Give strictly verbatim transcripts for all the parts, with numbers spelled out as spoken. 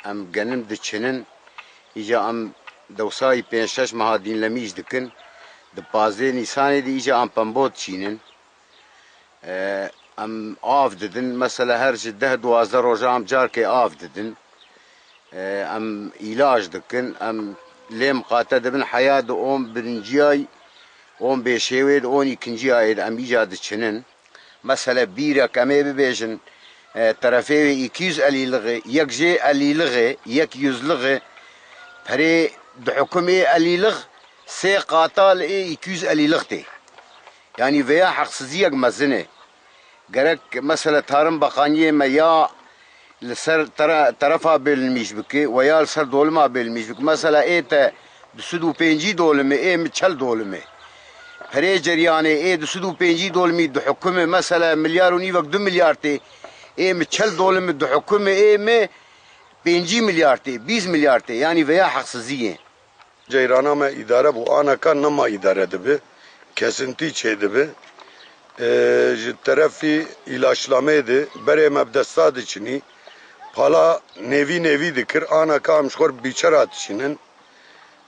Em genim diçinin, îca em dewsayî pênc şeş meha dînlemîş dikin. Di pazdeh Nîsanê de îca em pembo diçînin. E, em av didin. Mesela her ji deh duwazdeh roja em carkê av didin. E, em îlac dikin. Em lê miqate dibin heya di on birinciyayî, on bêşêwê de, on îkinciyayê de em îca diçinin. Mesele bîrek em ê bibêjin, e, terefê wê îkî yüz elîlixê, yek jê elîlixê, yek yüzlixê, perê dihukum ê elîlix sê qata li ê îkî yüz elîlix tê. Yanî veya heqsiziyek mezin e. Gerek mesele Tarım Bakaniyê me ya li ser tera-, terefa bêlinmîş bike we ya li ser dolima bêlinmîş bike. Mesela ê te du sed û pêncî dolimi, ê mi çel dolimi. Perê ceryanê ê du sed û pêncî dolmî dihukumi, mesela milyar û nîvek du milyar tê, ê mi çel dolimi dihukumi, ê mi pêncî milyar tê, bîst milyar tê. Yanî veya heqsiziyê. Ceyrana me îdare bû, aneka nema îdare dibi, kesintî çêdibi. Ee, ji terefî îlaçlamê de berê me bi desta diçinî, pala nêvî nêvî dikir, aneka em ji xwe bîçera diçînin.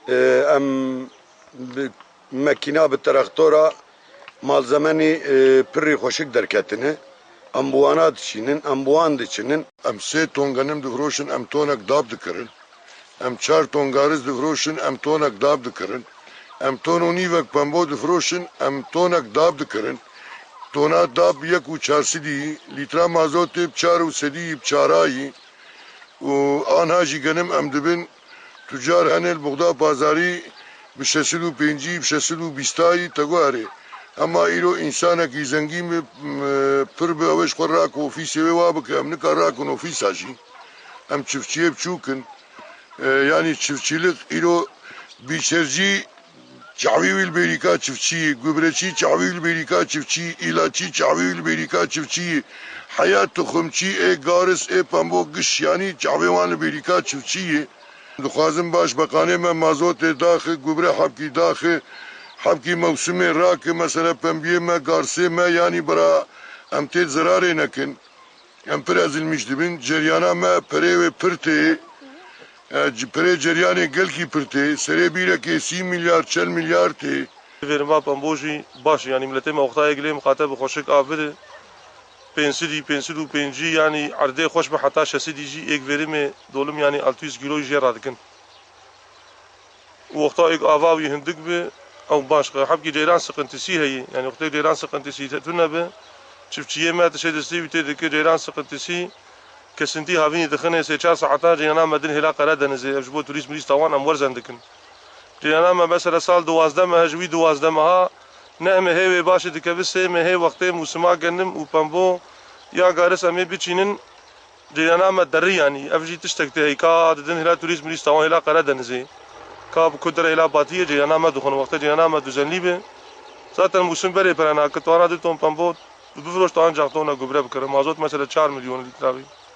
Ee, em bi mekîna, bi teraktora malzemenî, e, pirrî xweşik derketine. Em bi wana diçînin, em bi wan diçinin. Em sê ton genim difroşin, em tonek dab dikirin. Em çar ton gariz difroşin, em tonek dab dikirin. Em ton û nîvek pembo difroşin, em tonek dab dikirin. Tona dab yek û çar sedî, lîtra mazotê bi çar û sedî bi çarayî. Û anha jî genim em dibin, tucar hene li Buxda Pazarî bi şeş sed û pêncî, bi şeş sed û bîstayî te guherê. Ema îro însanekî zengîn bi, m, pir bi, ew ê ji xwe rake ofîsê wê wa bike, em nikar rakin ofîsa jî. Em çiftçiyê biçûk in. E, yanî çiftçilik îro bîçercî çavî wî li bêrîka çiftçiyê, gubreçî çavî wî li bêrîka çiftçiyê, îlaçî çavî wî li bêrîka çiftçiyê, heya tuxumçî, ê garis, ê pembo, giş, yanî çavê wan li bêrîka çiftçiyê. Dixwazim baş beqanê me mazotê daxi, gubre hebkî daxi, hebkî mewsimê raki, mesele pembiyê me, garsê me, yanî bira em tê zerarê nekin. Em pir ezilmîş dibin. Ceryana me perê wê pir tê. E, c-, perê ceryanê gelkî pir tê. Serê bîrekê sî milyar, çel milyar tê. Vêrima pembo jî baş, yanî miletê me wexta yek lê miqate bi xweşik av bide. Pênc sedî, pênc sed û pêncî, yanî erdê xweş bi heta şeş sedî jî êk vêrimê dolim, yanî altı yüz kîlo jê radikin. Û wexta êk ava wî hindik bi, ew baş. Hebkî ceyran sıkıntısı heye. Yanî wextê ceyran sıkıntısı te tune bi, çiftçiyê me tişê destê wî tê dike ceyran sıkıntısı, kesintî havînî dixine sê çar saeta ceyrana me din hêla Qeredenizê. Ev ji bo turîst mirîst tawan em werzen dikin. Ceyrana me mesela sal duwazdeh mehe, ji wî duwazdeh meha neh mehê wê başê dikeve sê mehê wextê mûsima genim û pembo ya garis em ê biçînin. Ceyrana me derî yanî, ev jî tiştek tê heyka didin hêla turîst mirîst tawan hêla Qeredenizê. Ka bi ku dere hêla Batiyê ceyrana me dixwin. Wextê ceyrana me duzenlî be, zaten mûsim berê pere nake, tu ana du ton pembo bifiroş, tu ancak tona gubre bikire. Mazot mesela çar milyon lîtra bî.